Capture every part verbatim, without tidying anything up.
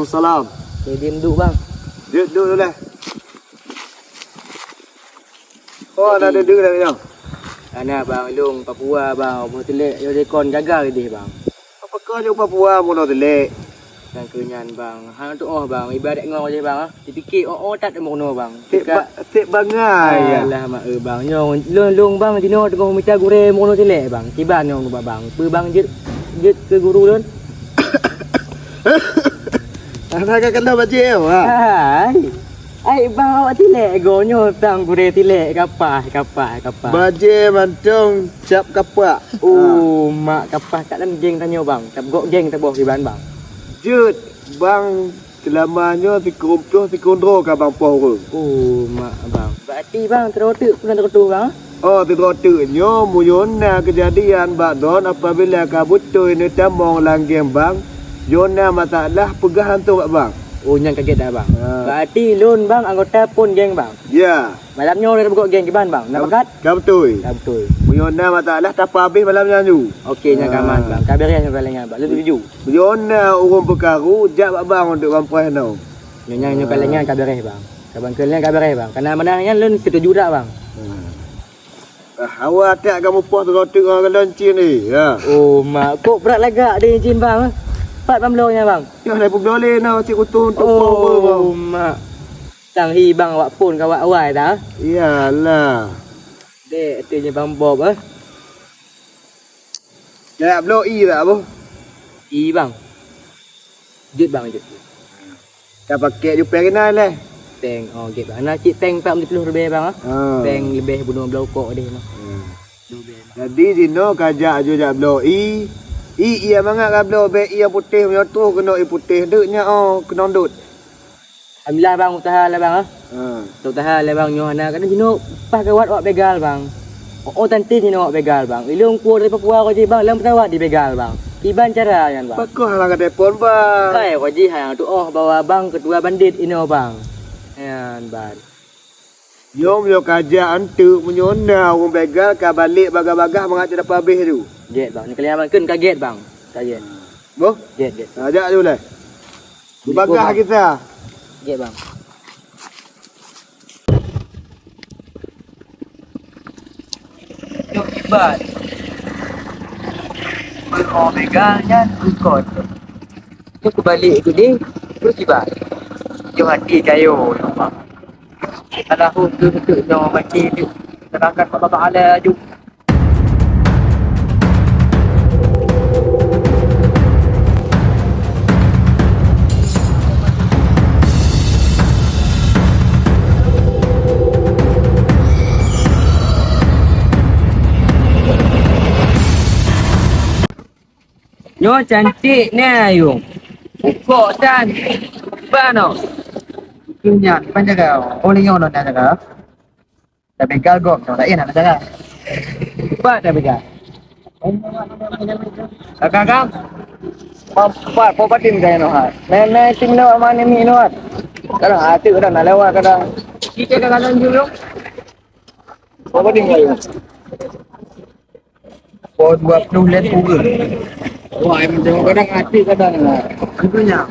Salam. Jadi duduk, bang. Duduk, duduk dulu lah. Oh, ada duduk dah, bang. Ana bang, lôn Papua bang, bunoe tilek yo dekon gagal deh bang. Apa kau jauh Papua bunoe tilek? Nyang keu nyan bang, hana tuoh bang, ibarat ngong lé bang, ah. Dipike oh oh that meurunoe bang. Sek ba-, sek bangai ya. Alah mak e bang, nyoe lôn lôn bang jinoe teungoh mita gurée meurunoe tilek bang. Kiban nyoe bang, bang. Peue bang jeuet jeuet keu guru lôn? Hana ka keunoe bajée, wah. Hai. Ai bang awak tilek go nyoe tang gurée tilek kapah kapah kapah. Bajée mantong cap kapak. Oh mak kapah kat dalam geng tanyoe bang. Tab gok geng taboh kiban bang. Jeuet bang, seulama nyoe sikeumploh sikundroe ka bang poh ureueng. Oh mak bang. Berarti bang teroteuk pun terotoh bang. Oh, sidroe teuk nyoe meunyoe na keujadian bak droen apabila ka beutôi neutamong lam geng bang, nyoe na masalah peugah langsong bak bang. Oh, nyang kaget dah bang. Ha. Berarti lôn bang anggota pun geng bang. Ya. Malam nyoe lôn bukok geng kiban bang. Na pakat? Ka beutôi. Ka beutôi. Meunyoe na masalah tapeuhabéh malam nyan ju. Oke, nyang ka aman bang. Ka beres nyoe ka lheuh nyan bang. Lôn tuju. Meunyoe na ureueng peukaru jak bak bang untuk bang preh nyoe. Nyoe nyang nyoe ka lheuh nyan ka beres bang. Ka bang keu lheuh nyan ka beres bang. Kana manah nyan lôn setuju dak bang. Hmm. Ah, awak tak kamu poh teugoteuk ngon galon cin ni. Ya. Oh, mak, kok brat lagak deh cin bang? Pat bang bloe nyan bang. Nyoh dah peubloe lé nyoe cik utung untuk poh ureueng bang. Oh, mak. Tang hi bang awak phon ka awak awai dah. Iyalah. Dek tu je bang Bob ah. Dah bloe i tak boh? I bang. Jeuet bang jeuet. Ka pakai ju péng inan leh. Péng, oh, gét bang. Na cit péng empat puluh leubeh bang ah. Ha. Péng leubeh bunoe bloe kok deh mah. Hmm. Leubeh. Jadi jinoe ka jak aju jak bloe i. I, i mangat ka bloe bèk i nyang putéh meunyoe troh keunoe i putéh deuk nyak oh keunong dot. Alhamdulillah bang, usaha lah bang ah. Ha. Usaha lah bang nyoe hana kadang jinoe pah gawat awak begal bang. Oh, oh tante jinoe awak begal bang. Ilong kuah dari Papua kau jih bang, lam pesawat di begal bang. Kiban cara nyan bang. Pakoh hana ka telepon bang. Hai kau jih hana tuoh bahwa bang ketua bandit inoe bang. Nyan bang. Nyoe meunyoe ka jak anteuk meunyoe na ureueng begal ka balek bagah-bagah mangat dapat habéh tu. Gét bang, ni kalian bang kan kaget bang. Kaget. Boh? Gét gét. Ajak tu lah. Bagah kita. Gét bang. Nyoe kiban. Beuromega nyan bukon. Nyoe keubalek keudeh, terus kiban. Nyoe hati kayo nyoe bang. Alah hom tu beutôi nyoe mati tu. Sedangkan Allah Taala aju. Nyoe cantik ni ayong. Ukok dan bano. Itu nyan, pan jaga. Oh, lagi orang nak jaga. Tapi galgok tu, tak payah nak cara. Cepat dah pegang. Kakak, kang. Empat, empat patin kaya noh. Nai, nai, tim lewat mana ni noh. Kadang hati kadang nak lewat kadang. Kita kadang-kadang dulu. Empat patin kaya. Poh dua puluh lé pura. Wah, em, tengok kadang hati kadang lah. Tentunya.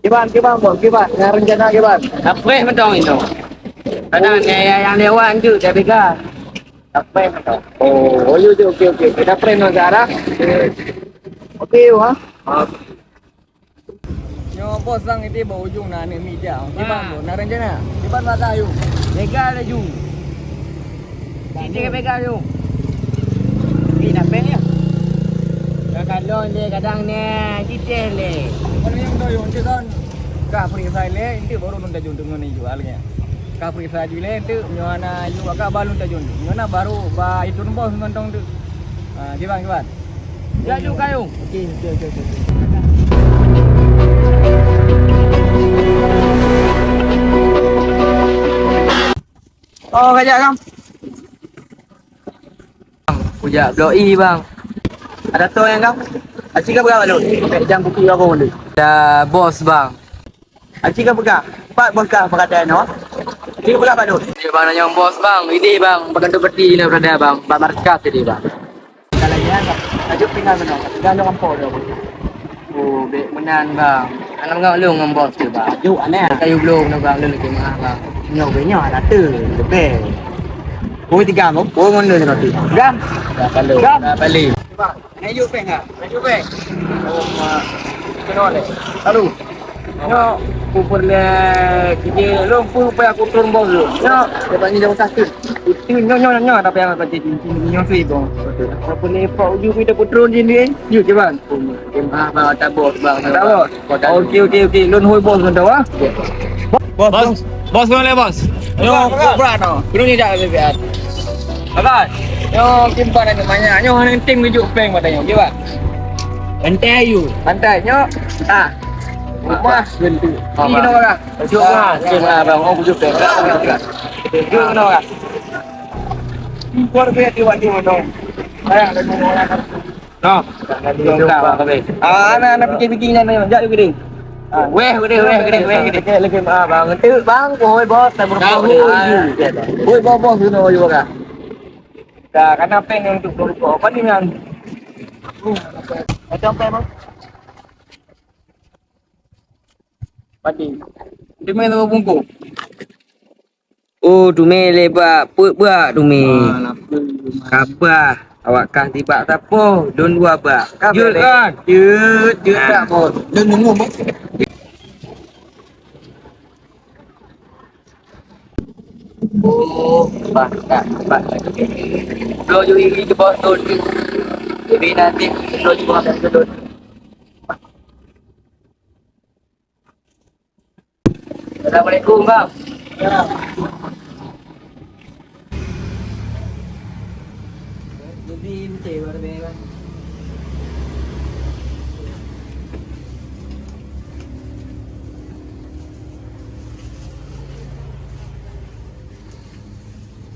Kiban, kiban, Bos, kiban. Yang rencana kiban. Dapreh mantong itu. Kadang yang, yang lewat tu, dah bega. Dapreh mantong. Oh, oh, ya, ya, okey, okey, okey. Dapreh mantong arah. Okey, ha? Okey. Nyoe bos sang iti bak ujong na aneuk miet jak. Kiban bos, na rencana? Kiban mata ayong. Bega laju. Cicing bega laju. Ni na péng ya? Ka kalon deh kadang neh, cicing leh. Mana yang dah yang cek kan? Ka periksa leh, itu baru nun tajun tu ngon jual nya. Ka periksa ju leh tu, nyoe na ju ka balon tajun. Nyoe na baru ba itu bos ngon tong tu. Ah, kiban, kiban. Ya, ju kayu. Okey, okey, okey, okey. Oh, kajak, Kang. Kujak bloe i, Bang. Ada tu yang, Kang? Aci ka berapa tu? Jam buku aku ni. Dah bos, Bang. Aci ka peugah, pat beungkah peukatan nyoe. Aci ka peugah padum. Iya bang, nanyong bos bang, idéh bang, bak kantô peti na berada bang, bak markas idéh bang. Kalau iya, lanjut tinggal sana. Tinggal dalam kampung dia. Oh, bek menan bang. Anak ngak lôn ngon bos tu, bang. Juk aneh. Kayu belum, bang, lôn lagi mahal, bang. Nyoe, nyoe, ada tu, lebih. Pukul tiga, bang. Pukul mana tu? Gam. Dah palu. Gam. Dah palu. Bang, nak yuk peng, ha? Nak yuk peng? Oh, mak. Kena deh. Lalu. Nyoe, pukul le, tiga, lôn pun payah aku turun bos dulu. Nyoe, dia panggil jauh sakit. Itu nyoe, nyoe, nyoe, tapi yang kata nyoe sih, bang. Apa ni, Pak Uju, kita pun turun sini, eh? Yuk, cuba. Terima kasih, Bang. Tabok, Bang. Tabok? Okey, okey, okey. Lôn hui bos lôn tawa. Bos, bos. Bos, bos, bos. Yo, bos, bos. Bos, bos. Belum ni dah lebih. Bagas. Yo, simpan ada banyak. Nyoe hana tim geujok peng mata nyoe. Okey, Bang. Bantai you. Bantai nyoe. Ah. Rumah bentuk. Ini kena orang. Jom lah, jom lah, Bang. Oh, bujuk peng. Jom kena orang. Impor pun ada waktu mana. Sayang, ada orang. Noh. Ah, anak, anak pikir-pikir nyan, nyan. Jak juga deh. Ah, weh, gede, weh, gede, weh, gede. Lagi, lagi, ah, bang. Itu, bang, boy, bos, tak berapa. Tahu, ah, you. Boy, bos, bos, you know, you orang. Dah, karena peng untuk berubah. Apa ni, man? Macam peng, bang? Padi. Dia main sama bungkung. Oh, teumé lé bak peuet bak teumé. Ah, lapeu. Kapah, awak kah sibak sapoh, lôn dua bak. Jeuet kan? Jeuet, jeuet tak, Bos? Lôn nunggu, Bos. Oh, bah, tak, bah. Bloe ju iri ke Bos tu. Jadi nanti bloe ju ambil ke tu. Assalamualaikum, Bang.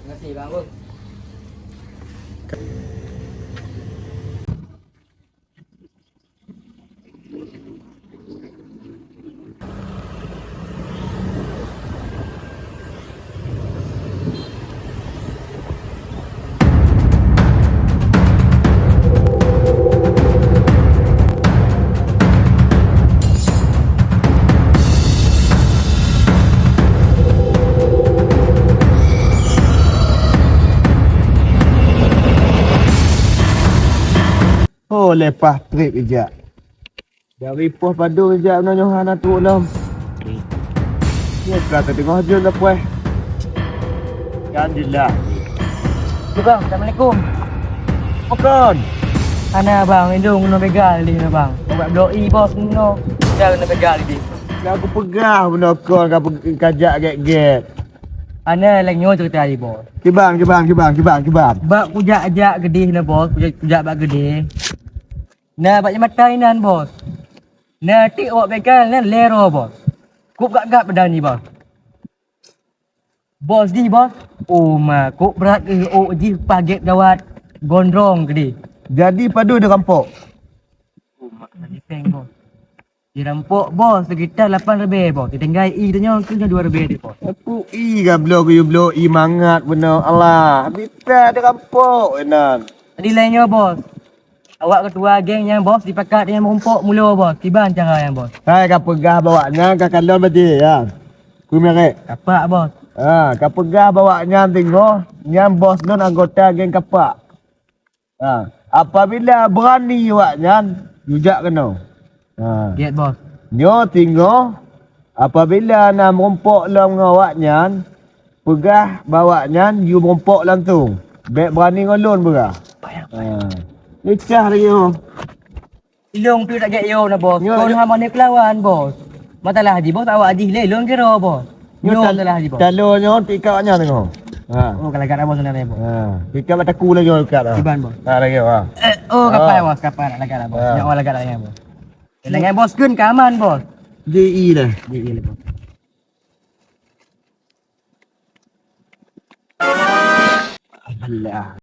Terima kasih, Bang. Oh, leupah trép ijak. Dari poh padum ijak nyoe hana trok lom. Nyoe ka teudeungoh jeuet leupah. Kan jeulaih. Bang, assalamualaikum. Pakon? Hana, Bang, indong keunoe begal di sinoe, Bang. Bak Blok E, Bos, keunoe. Dah keunoe begal di. Dah kupeugah bunoe kon ka pe-, ka jak gét-gét. Hana, lagèe nyoe ceurita jih, Bos. Kiban, kiban, kiban, kiban, kiban. Bak kujak-jak geudeh na, Bos, kujak, kujak bak geudeh. Na bak jambatan inan, Bos. Na tiek awak begal nan lhèe droe, Bos. Kôp gak-gak badan jih, Bos. Bos jih, Bos. Oh ma, kôp brat, eh, ôk jih paih gét gawat. Gondrong geudeh. Jadi padum dirampok? Oh ma, ka jipéng, Bos. Dirampok, Bos, sekitar lapan ribèe, Bos. Ditinggai ie tanyoe keu nyan dua ribèe teuh, Bos. Aku ie ka bloe geuyue bloe ie mangat bunoe. Alah, bita dirampok inan. Jadi lagèe nyoe, Bos. Awak keutua geng nyan, Bos, sipakat nyang meurumpok mulo, Bos. Kiban cara nyan, Bos? Hai, ka peugah bak awak nyan ka kalon bajèe, ya. Keu mirek. Kapak, Bos. Ha, ka peugah bak awak nyan teungoh, nyan bos lôn anggota geng kapak. Ha, apabila beurani awak nyan, yue jak keunoe. Ha. Gét, Bos. Nyoe teungoh, apabila na meurumpok lom ngon awak nyan, peugah bak awak nyan yue meurumpok langsong. Bèk beurani ngon lôn peugah. Payah, payah. Ha. Lecah lagèe nyoe. Ilôn pih tak gét yo na, Bos. Nyoe, kon nyoe. Hana meunan peulawan, Bos. Masalah jih, Bos, awak jih lé lôn keudroe, Bos. Nyoe nyoe tal-, masalah jih, Bos. Taloe nyoe tikat awak nyan teungoh. Ha. Oh, ka lagak dah, Bos, sebenarnya, Bos. Ha. Tikat bak takue lagèe nyoe tikat dah. Kiban, Bos. Ha, lagèe, ha. Eh, oh, kapai, ha. Bos, kapai, lagak dah, Bos. Ha. Nyoe lagak dah, Bos. Lagak, Bos, keun ka aman, Bos. J I dah. J I dah, Bos. Alah.